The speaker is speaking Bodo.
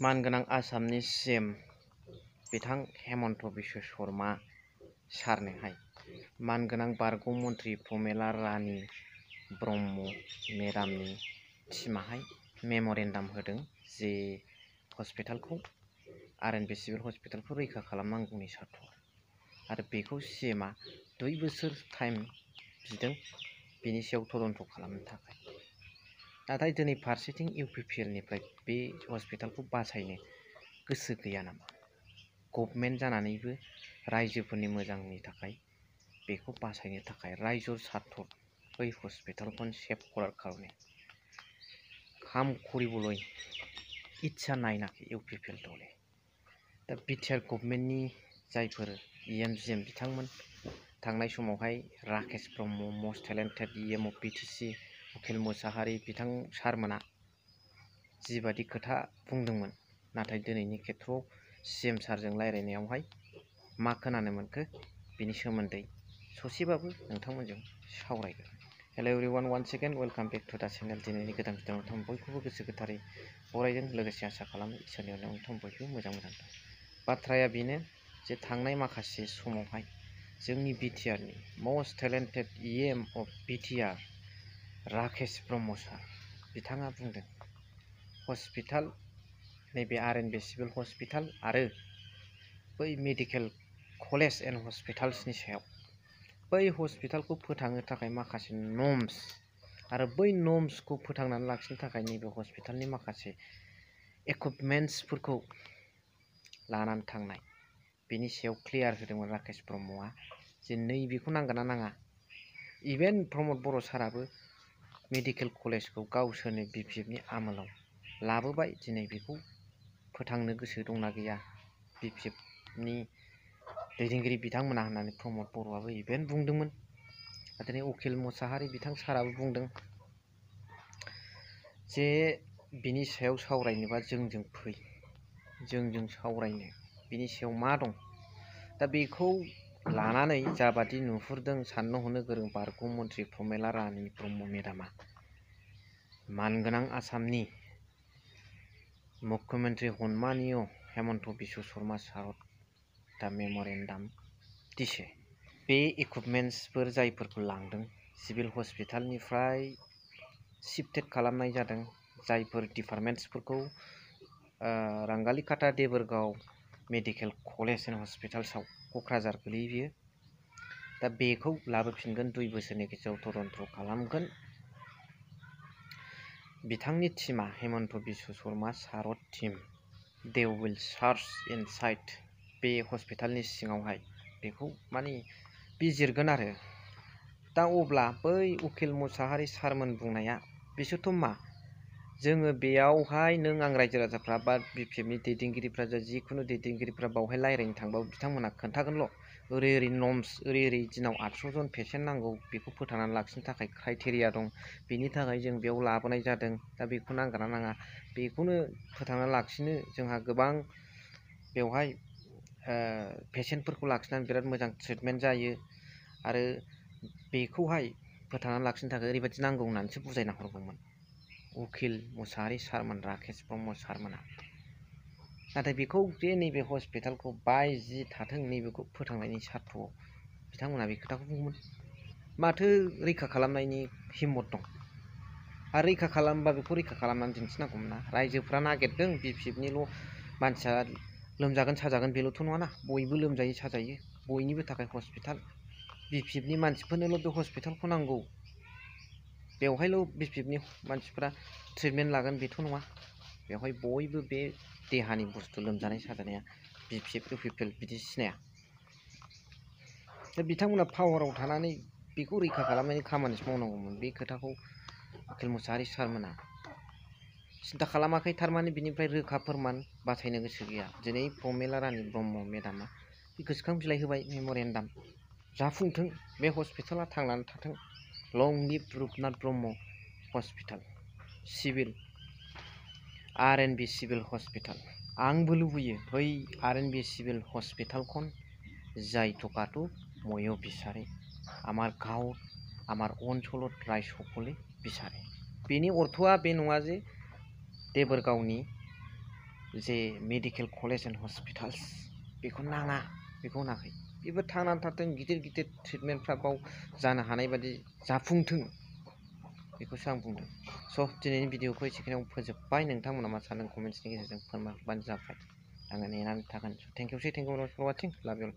मानगोनां आसामनि सीएम बिथां हेमन्त बिश्व शर्मा सारनोहाय मानगोनां बारग' मन्थ्रि प्रमेला रानी ब्रह्म मेडामनि टीमाहाय मेम'रेन्डाम होदों जे हस्पिटालखौ आरएनबि सिभिल हस्पिटालखौ रैखा खालामनांगौनि सार्थ'आव आरो बेखौ सीएमआ 2 बोसोर टाइम बिदों बेनि सायाव तदन्त खालामनो थाखाय। नाथाय दिनै फारसेथिं इउपिपिएलनिफ्राय बे हस्पिटालखौ बासायनो गोसो गैया नामा? गभर्नमेन्ट जानानैबो रायजोफोरनि मोजांनि थाखाय बेखौ बासायनो थाखाय रायजोर सार्थ बै हस्पिटालखौ सेभ खालामनो काम करिबोलै इच्छा नाय नाखि इउपिपिएल दले। दा बिटिआर गभर्नमेन्टनि जायफोर इएमजिएम बिथांमोन थांनाय समावहाय Rakesh Brahma most talented EM of BTC Ukhil Mushahary बिथां सारमोना जिबादि खोथा बुंदोंमोन नाथाय दिनैनि खेथ्रआव सीएम सारजों रायलायनायावहाय मा खोनानो मोनखो बिनि सोमोन्दै ससेबाबो नोंथांमोनजों सावरायगोन। Hello everyone once again welcome back to the channel. दिनैनि गोदान भिडिअ नोंथां बयखौबो गोसो गोथारै बरायदों लोगोसे आसा खालामो इसोरनि अननायाव नोंथां बयबो मोजां दं। बाथ्राया बेनो जे थांनाय माखासे समावहाय जोंनि बिटिआरनि most talented EM of BTR Rakesh Brahma sir बिथाङा बुंदों हस्पिटाल नैबे आरएनबि सिभिल हस्पिटाल आरो बै मेडिकेल कलेज एन्ड हस्पिटाल्सनि सायाव बै हस्पिटालखौ फोथांनो थाखाय माखासे नर्म्स आरो बै नर्म्सखौ फोथांनानै लाखिनो थाखाय नैबे हस्पिटालनि माखासे इकुइपमेन्ट्सफोरखौ लानानै थांनाय बेनि सायाव क्लियार होदोंमोन राकेश ब्रह्मआ जे नैबेखौ नांगोन ना नाङा। इभेन प्रमद बर' साराबो मेडिकेल कलेजखौ गावसोरनि बिपिएफनि आमोलाव लाबोबाय दिनै बेखौ फोथांनो गोसो दंना गैया बिपिएफनि दैदेनगिरि बिथांमोना होननानै प्रमद बर'आबो इभेन बुंदोंमोन। दिनै उखिल मोसाहारि बिथां साराबो बुंदों जे बिनि सायाव सावरायनोबा जोंजों फै जोंजों सावरायनो बिनि सायाव मा दं। दा बेखौ लानानै जाबादि नुहुरदों साननो हनो गोरों बारग' मन्थ्रि प्रमेला रानी ब्रह्म मेडामा मानगोनां आसामनि मुख्यमंत्री सन्मानीय हेमन्त बिश्व शर्मा सारत दा मेम'रेन्डाम दिसे बे इकुइपमेन्ट्सफोर जायफोरखौ लांदों सिभिल हस्पिटालनिफ्राय शिफ्टेड खालामनाय जादों जायफोर डिपार्टमेन्ट्सफोरखौ रांगालिकाटा देबोरगाव मेडिकेल कलेज एन्ड हस्पिटाल्सआव क'क्राझार गोलैयो बियो। दा बेखौ लाबोफिनगोन 2 बोसोरनि गेजेराव तदन्त खालामगोन। बिथांनि टीमा हेमन्त बिश्व शर्मा सारत team they will search inside बे हस्पिटालनि सिङावहाय बेखौ माने बिजिरगोन आरो। दा अब्ला बै उखिल मोसाहारि सारमोन बुंनाया बिसोरथ' मा जोङो बेयावहाय नों आं रायजो राजाफ्रा बा बिपिएफनि दैदेनगिरिफ्रा जिखुनु दैदेनगिरिफ्रा बावहाय रायज्लायनो थांबाबो बिथांमोना खोन्थागोनल' ओरै ओरै नर्म्स ओरै दिनाव 800 जन पेसेन्ट नांगौ बेखौ फोथांनानै लाखिनो थाखाय क्राइटेरिया दं बेनि थाखाय जों बेयाव लाबोनाय जादों। दा बेखौ नांगोन ना नाङा बेखौनो फोथांनानै लाखिनो जोंहा गोबां बेवहाय पेसेन्टफोरखौ लाखिनानै बिराद मोजां ट्रिटमेन्ट जायो आरो बेखौहाय फोथांनानै लाखिनो थाखाय ओरैबायदि नांगौ होननानैसो बुजायना हरगौमोन उखिल मोसाहारि सारमोन राकेश ब्रह्म सारमोना। नाथाय बेखौ जे नैबे हस्पिटालखौ 22 थाथों नैबेखौ फोथांनायनि सार्थ'आव बिथांमोना बे खोथाखौ बुंगोन। माथो रैखा खालामनायनि हिम्मत दं आरो रैखा खालामबा बेखौ रैखा खालामनानै दिन्थिनांगौमोन ना। रायजोफ्रा नागिरदों बिपिएफनिल' मानसिया लोमजागोन साजागोन बेल'थ' नङाना बयबो लोमजायो साजायो बयनिबो थाखाय हस्पिटाल बिपिएफनि मानसिफोरनोल' बे हस्पिटालखौ नांगौ बेवहायल' बिपिएफनि मानसिफ्रा ट्रिटमेन्ट लागोन बेथ' नङा। बेवहाय बयबो बे देहानि बुस्थु लोमजानाय साजानाया बिपिएफ इउपिपिएल बिदि सिनाया। दा बिथांमोना पावाराव थानानै बेखौ रैखा खालामनायनि खामानिसो मावनांगौमोन। बे खोथाखौ उखिल मोसाहारि सारमोना सिन्था खालामाखै थारमाने बिनिफ्राय रोखा फोरमान बासायनो गोसो गैया। दिनै प्रमेला रानी ब्रह्म मेडामा गोसोखां बिलाइ होबाय मेम'रेन्डाम जाफुंथों बे हस्पिटाला थांनानै थाथों लं लिभ Rupnath Brahma hospital civil RNB civil hospital. आंबो लुबैयो बै आरएनबि सिभिल हस्पिटालखौ जाय टकाटो मयो बिचारे आमार गाँव आमार अঞ্চলত राय सकले बिचारे। बेनि अर्थआ बे नङा जे देबोरगावनि जे मेडिकेल कलेज एन्ड हस्पिटाल्स बेखौ नाङा, बेखौ होनाखै। बेबो थांनानै थाथों, गिदिर गिदिर ट्रिटमेन्टफ्रा बाव जानो हानाय बादि जाफुंथों, बेखौसो आं बुंदों। स' दिनैनि भिडिअखौ एसेखिनियाव फोजोब्बाय। नोंथांमोना मा सानदों कमेन्ट्सनि गेजेरजों फोरमायहरबानो जाबाय। आङो नेनानै थागोन। Thank you for watching. Love U.